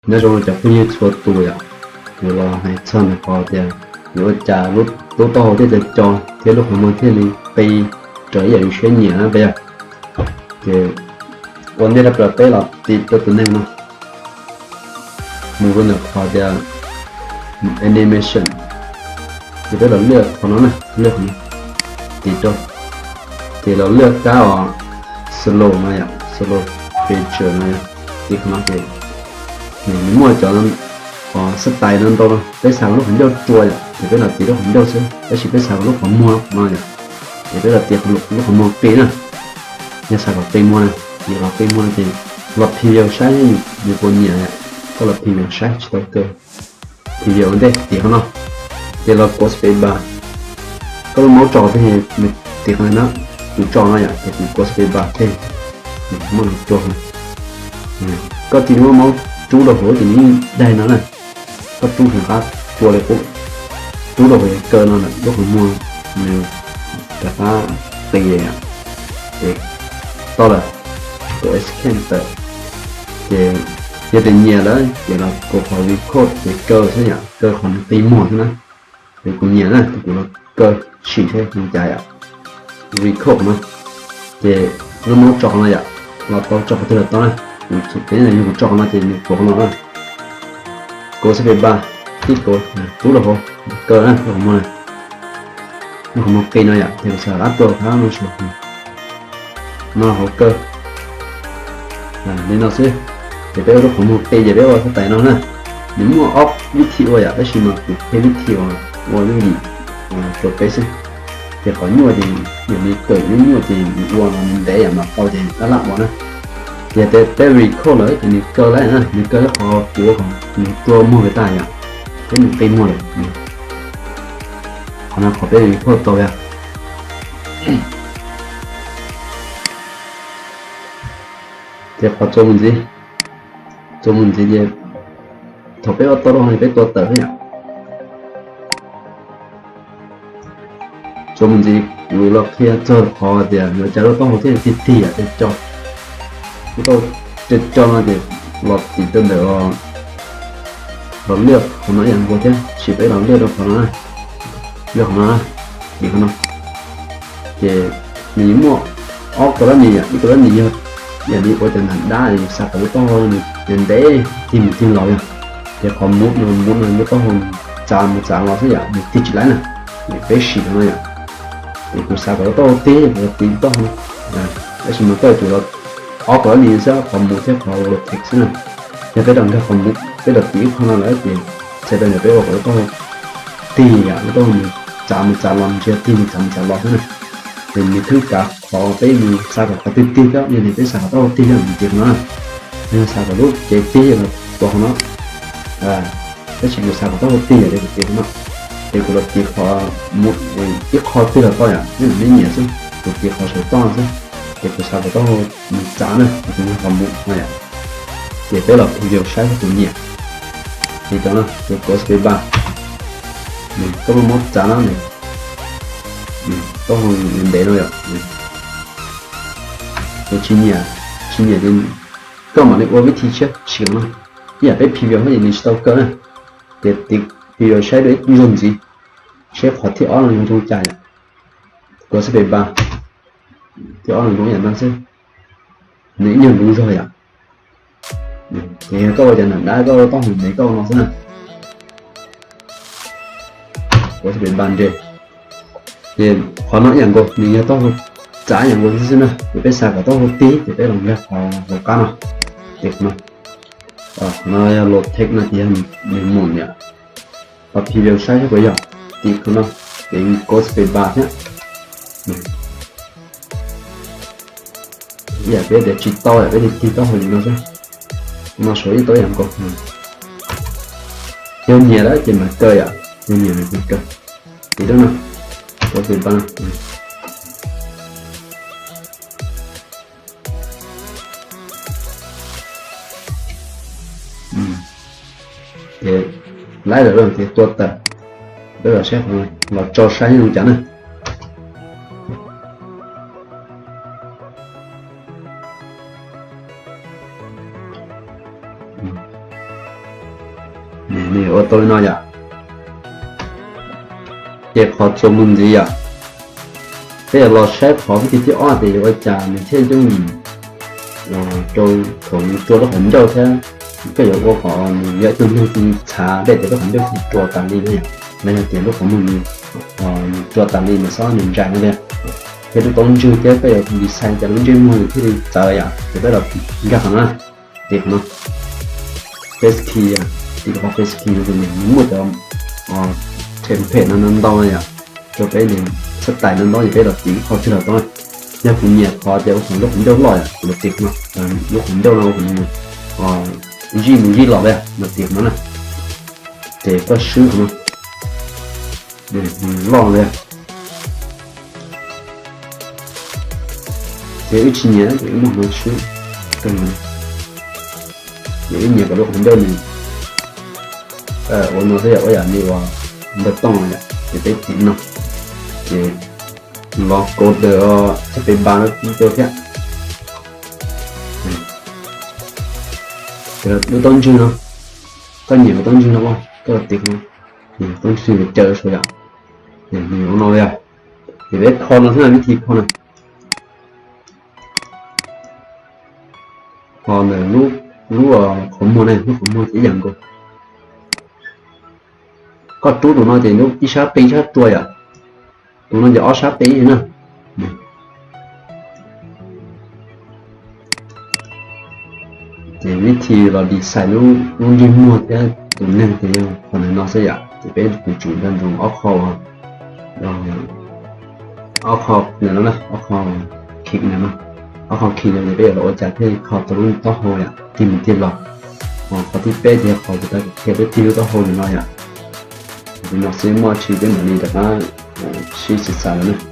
Nyob zoo cov phooj ywg txhua tus yom, kuv los hais txog ntawm qhov tias yuav ua cas lub taub hau thiaj li co thiab lub qhov muag thiaj li qi raws ib yam li siab nyiam na peb yom. Ces ua ntej rau peb los tiv rau tus neeg no, mus rau ntawm qhov tias animation, ces peb los lwaj qhov no na, lwaj qhov no, tiv rau, ces los lwaj kab uas slow no yom, slow feature no yom, tiv qhov no ces nws muaj cov xab tais no ntau no, peb xav kom lub qhov ncauj rua yom, ces peb los tiv lub qhov ncauj xwb, tab sis peb xav kom lub qhov muag no yom, ces peb los tiv lub qhov muag qi na. Yog xav kom qi muag na, ces los qi muag no ces los preview saib nws puas nyiam yom, koj los preview saib tsis tau kawg. Preview ua ntej tiv qhov no, ces los kauv space bar. Koj lub mouse tso qhov twg, tiv qhov no, kuv tso no yom, ces kuv kauv space bar tej, muaj no rua. Koj cia li muab mouse rub rau hauv ces nws yeej daig no na. Koj rub rov qab rua li qub, rub rau hauv kaw no lawm lub qhov muag nws rov qab qi, ces tau lawm, kauv escape tawm. Ces yog tias nyiam lawm ces los kauv qhov record ces kaw xwb yom, kaw qhov nws qi muag xwb na. Ces kuv nyiam na, ces kuv los kaw sim seb zoo cas yom. Record no, ces lub mouse tso qhov no yom, los tau tso qhov twg los tau na. Kuv tseem yog kuv tso qhov no ces nws kauv qhov no na. Kauv space bar, tib kauv, rub rau hauv, kaw na, lub qhov muag na, lub qhov muag qi no yom, ces kuv xav rub rau hauv no, no hauv kaw li no xwb. Ces peb ua lub qhov muag qi ces peb ua xab tais no na. Nws muaj ob vib thi ua yom, tab sis mas kuv qhia vib thi uas ua yooj yim rau peb xwb. Ces qhov nyuaj ces yog nws kawm nyuaj nyuaj ces nws ua no nws ntev yam mas tau ces dab laj ua na. Ces peb record lawm ces nws kaw lawm na, nws kaw lawm qhov kuv ua kom nws rua muag li tas yom, peb nws qi muag lawm. Qhov no qhov peb record tau yom. Ces qhov txuas mus ntxiv, txuas mus ntxiv ces thaum peb ua tau lub qhov no peb tua tawm xwb yom. Txuas mus ntxiv kuv los qhia txog qhov tias yuav cas lub taub hau thiaj tig tig yom, tej co, lub taub hau tej co no ces los tiv rau ntawm los lwaj qhov no ib yam nkaus thiab, tab sis peb los lwaj rau qhov no, lwaj qhov no, tiv qhov no. Ces nws muaj ob kaus lab nis yom, ib kaus lab nis yog yam li ua cov nram dab es xav kom lub taub hau nws ntev tig mus tig los yom. Ces qhov move no, move no lub taub hau txav mus txav los xwb yom, nws tig tsis laib na. Ces peb sim no yom. Ces kuv xav kom lub taub hau tig, kuv tiv taub hau no. Tab sis mas koj yuav tsum los ob kaus lab nis xwb, qhov move thiab qhov rotate xwb na. Yog peb rau nkag qhov move, peb rau tiv ib qho no lawm ces txhais tau tias peb ua kom lub taub hau tig yom, lub taub hau mus txav mus txav los, nws tsis yog tig mus txav mus txav los xwb na. Ces nws kheev kav qhov peb mus xav kom qhov twg tig thiab, yog tias peb xav kom taub hau tig yog mus tiv qhov no na. Yog xav kom lub cev tig yog tua qhov no. Tab sis kuv xav kom taub hau tig yom, ces kuv tiv qhov no. Ces kuv los tiv qhov mus ib qho twg los tau yom, nyob ntawm nej nyiam xwb, kuv tiv qhov saum toj xwb. Ces kuv xav kom taub hau mus txav na, kuv tiv qhov mus no yom. Ces peb los preview saib seb kuv nyiam. Ces cov no ces kauv space bar, koj muab mouse txav no, taub hau ntev no yom. Kuv tsis nyiam, tsis nyiam ces koj mam li ua vib thi tshiab sim no. Ib yam peb preview no ces nws tsis tau kaw na. Ces tiv preview saib dua ib zaug ntxiv, seb qhov thib ob no zoo cas yom. Kauv space bar, thib ob no zoo ib yam no xwb, nws ib nyuag luv zog yom. Ces yog koj ua cov nram dab koj taub hau ntev koj ua no xwb na. Kauv space bar nres. Ces qhov no ib yam nkaus, nws yog taub hau txav ib yam nkaus xwb xwb na. Ces peb xav kom taub hau tig ces peb los nkag qhov hauv qab no. Ces qhov no, qhov no yog rotate no ces yog nws mus yom. Qhov preview saib seb puas yog, tiv qhov no, ces kauv space bar thiab. Ib yam peb tias tsis tau yom, peb tig taub hau li no xwb. No suav ib tau ib yam nkaus. Yog nyiam lawm ces mam kaw yom, yog nyiam lawm ces kaw. Tiv rau no, kauv space bar. Ces laib lawm ces tua tawm. Peb los saib qhov no, los tso saib zoo cas na. Nws yuav ua tau li no yom. Ces qhov txuas mus ntxiv yom, peb yuav los saib qhov vib thib ob tias yuav ua cas nws thiaj yooj yim rau thaum yus rua lub qhov ncauj thiab. Koj yuav ua kom nws yog ib tug neeg tsis txhav dej tias lub qhov ncauj tsis rua tas li ne, los yog tias lub qhov muag nws rua tas li nws xob nws ntsais no tiag. Thiab lub taub ntswg thiab koj yuav design tias lub ntsej muag nws thiaj li txawv yom, ces peb los nkag qhov no, tiv qhov no, face key, tiv qhov face key no ces nws muaj cov template no ntau yom, rau peb nws xab tais no ntau ces peb los tiv ib qho twg los tau. Yog kuv nyiam qhov tias ua qhov lub qhov ncauj loj yom, kuv los tiv qhov no, lub qhov ncauj no ua kom nws zij mus zij los li, los tiv qhov no na. Ces koj swb qhov no, loj li. Ces wb tsis nyiam ces wb muab qhov no swb, wb nyiam kom lub qhov ncauj nws ua no xwb yom, ua yam li uas npawg Tooj yom, ces peb tiv no, ces los kauv daws thiab peb npa lub ncauj thiab. Lub taub ntswg no, koj nyiam lub taub ntswg no ua koj tiv no, taub ntswg caw saud yom, nws ua no li. Ces peb kho no xwb na, vib thib kho na. Ho ntawm lub qhov muag ne, lub qhov muag ces ib yam nkaus. Koj rub tus no ces ib sab qi ib sab rua yom, tus no ces ob sab qi na. Ces vib thib los design lub ntsej muag thiab tus neeg ces yog qhov ntawm no xwb yom. Ces peb tus tsum nco ntsoov ob qho, ob qho ntawm no, ob qho khi ntawm no, ob qho khi no ces peb yuav los ua cas thiaj kho tau lub taub hau yom, tig mus tig los. Qhov thib peb ces yog qhov kuv tau qhia peb tig lub taub hau ntawm no yom. Ntawm no xwb, muaj tsis peb mam li rov qab sib xav xav lawm na.